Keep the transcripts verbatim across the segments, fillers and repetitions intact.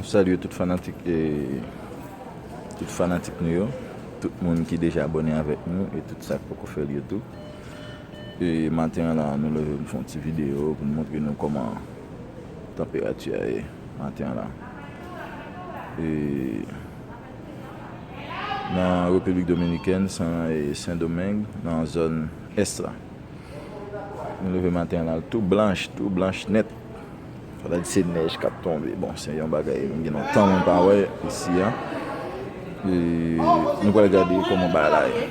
Salye tout fanatik, e, tout fanatik nou yo, tout moun ki deja abòne avèk nou e tout sa k poko fè l yo tou. E maten an la, nou leve pou n fè yon ti videyo pou n montre nou kòman tanperati a ye maten an la. E nan Repiblik Dominikèn, Sen, e Sendomeng, nan zòn ès la. Nou leve maten an la, tou blanch, tou blanch nèt. Fò ta di se nèj k ap tonbe. Bon, se yon bagay mwen gen lontan mwen pa wè isi a. E nou pral gade kòman bagay la ye.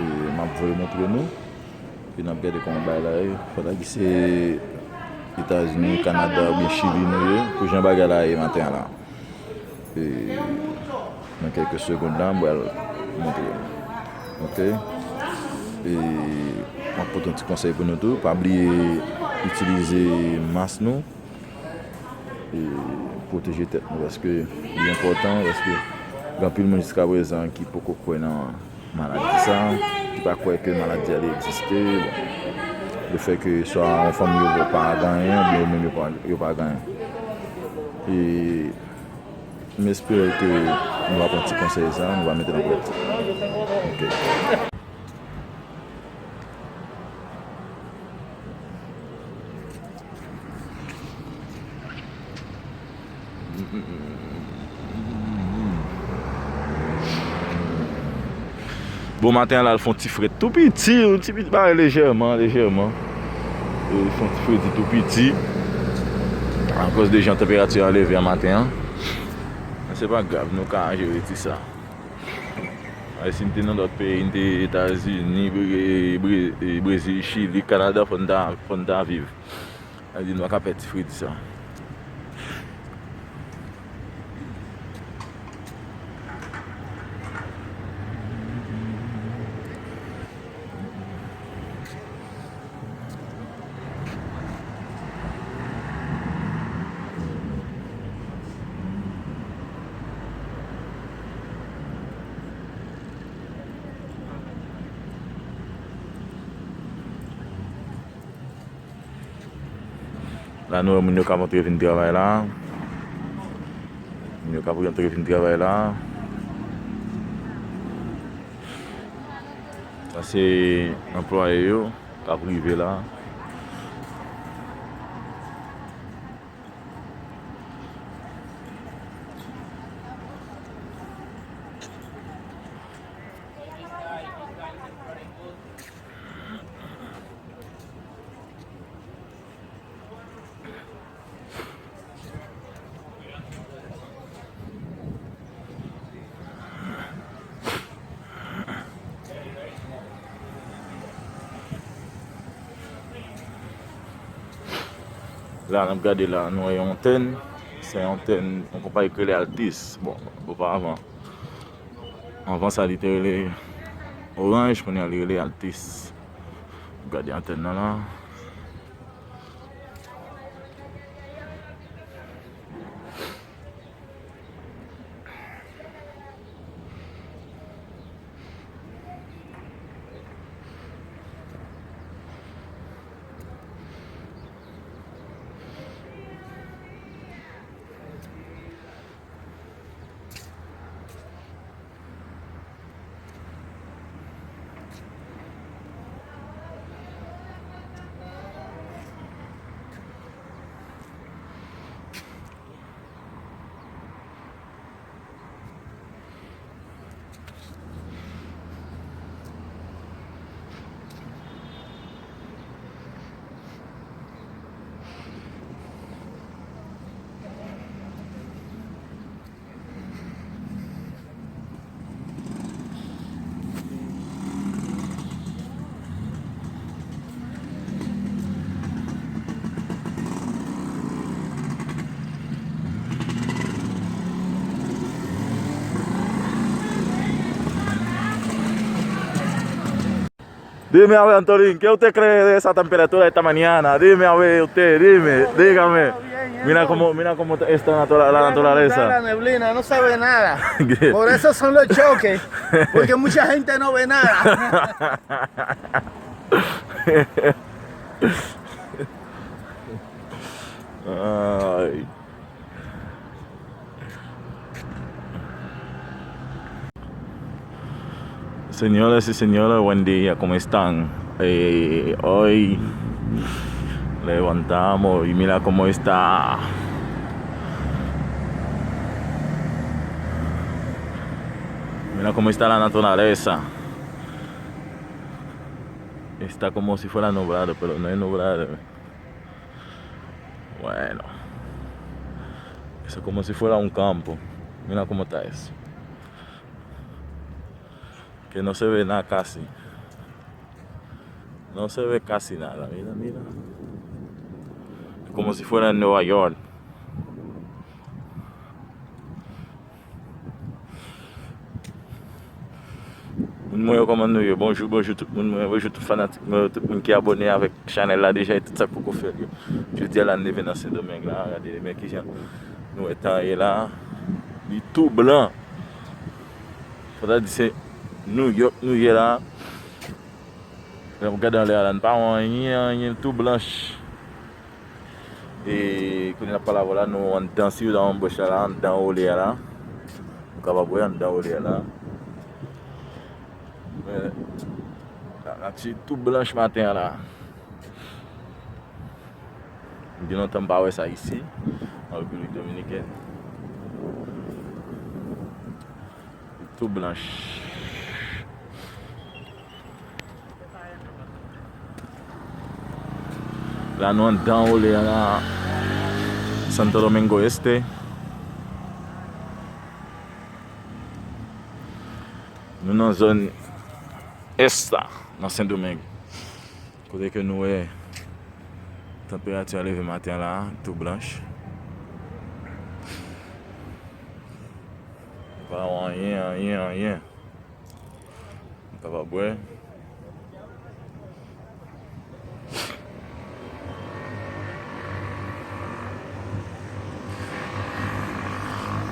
E m ap voye montre nou. E n ap gade kòman bagay la ye. Fò ta di se Etazini, Kanada oubyen Chili nou ye. Pou jan bagay la ye maten an la. E, nan kèlke segonn la, m pral montre nou. Oke? E, m ap pote yon ti konsèy pou nou tou. Pa bliye itilize mas nou. E, pwoteje tèt nou, paske li enpòtan, paske gen anpil moun jiskaprezan ki poko kwè nan maladi sa, ki pa kwè ke maladi a li egziste. Bon, lefètke swa yon fanmi yo pa genyen, oubyen yo menm yo pa, yo pa genyen. E, M espere ke nou va pran ti konsèy sa, nou va mete l an pratik. Oke. Bon, maten an la, l fè yon ti frèt tou piti, yon ti piti bagay lejèman, lejèman. E l fè yon ti fredi tou piti. Akoz de jan tanperati a leve an maten an. Men se pa grav, nou ka jere ti sa. Ay, si m te nan lòt peyi, m te Etazini, Bre-, Bre-, Brezil, Chili, Kanada, fò n ta, fò n ta viv. Sa vle di nou pa ka pè ti fredi sa. La, nou wè moun yo k ap antre vin travay la. Moun yo k ap antre vin travay la. Sa se anplwaye yo k ap rive la. La, n ap gade la, nou wè yon antèn. Se yon antèn, yon konpayi ki rele Altis. Bon, oparavan, anvan sa, li te rele Orange, kounye a, li rele Altis. Gade antèn nan la. Dime, a ver, Antolín, ¿qué usted cree de esa temperatura esta mañana? Dime, a ver, usted, dime, dígame. Mira cómo, mira cómo está la, la naturaleza. Está la neblina, no se ve nada. Por eso son los choques, porque mucha gente no ve nada. Ay. Señoras y señores, buen día, ¿cómo están? Eh, hoy levantamos y mira cómo está. Mira cómo está la naturaleza. Está como si fuera nublado, pero no es nublado. Bueno. Eso como si fuera un campo. Mira cómo está eso. Que no se ve nada casi. No se ve casi nada. Mira, mira. Es como si fuera en Nueva York. Moun mwen yo, kòman nou ye? Bonjou, bonjou tout moun mwen, bonjou tout fanatik mwen yo, tout moun ki abòne avèk chanèl la deja e tout sa k poko fèt yo. Jodi a la, n leve nan Sendomeng la, gade men kijan nou wè tan ye la. Li tou blan. Sa ta di se Nouyòk nou ye la. Lè m gade anlè a la, n pa wè anyen, anyen, tou blanch. E kounye a n ap pale avè w la, nou anndan Ciudad Jumbos la, la, anndan Olé a la. Nou kapab wè anndan Olé a la. Men, la, nati tou blanch maten an la. Gen lontan m pa wè sa isi, an Repiblik Dominikèn. Tou blanch. La nou anndan Olé a la, Santo Domingo Este. Nou nan zòn Esta, nan Sendomeng. Kote ke nou wè tanperati a leve maten an la, tou blanch. Pa anyen, anyen, anyen. Nou kapab wè.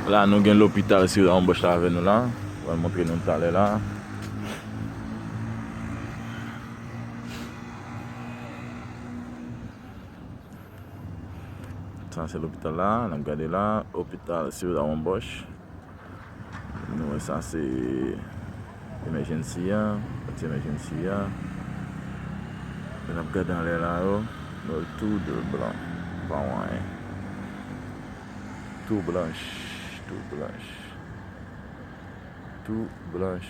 La, nou gen lopital Ciudad Jumbos la avè nou la. Mwen montre nou talè la. Sa se lopital la, n ap gade la, lopital Ciudad Jumbos. Nou wè sa se emergency a, pati emergency a. Lè n ap gade anlè la yo, nou wè l tou de blan, pa anyen. Tou blanch, tou blanch. Tou blanch.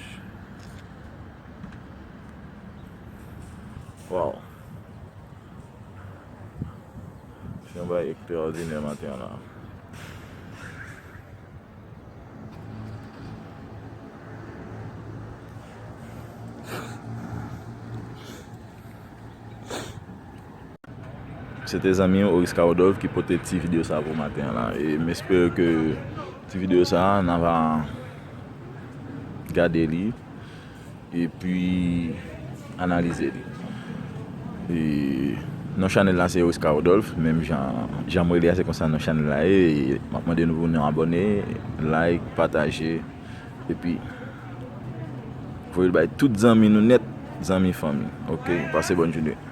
Wow. Se yon bagay ekstraòdinè maten an la. Se te zanmi w, Orisca Rodolphe, ki pote ti videyo sa pou maten an la. E m espere ke ti videyo sa, n a va gade li epi analize li. E non chanèl la se Orisca Rodolphe, menm jan, jan m rele a, se konsa non chanèl la ye. E m ap mande nou pou nou abòne, like, pataje, epi voye l bay tout zanmi nou nèt, zanmi fanmi. Oke, pase bòn jounen.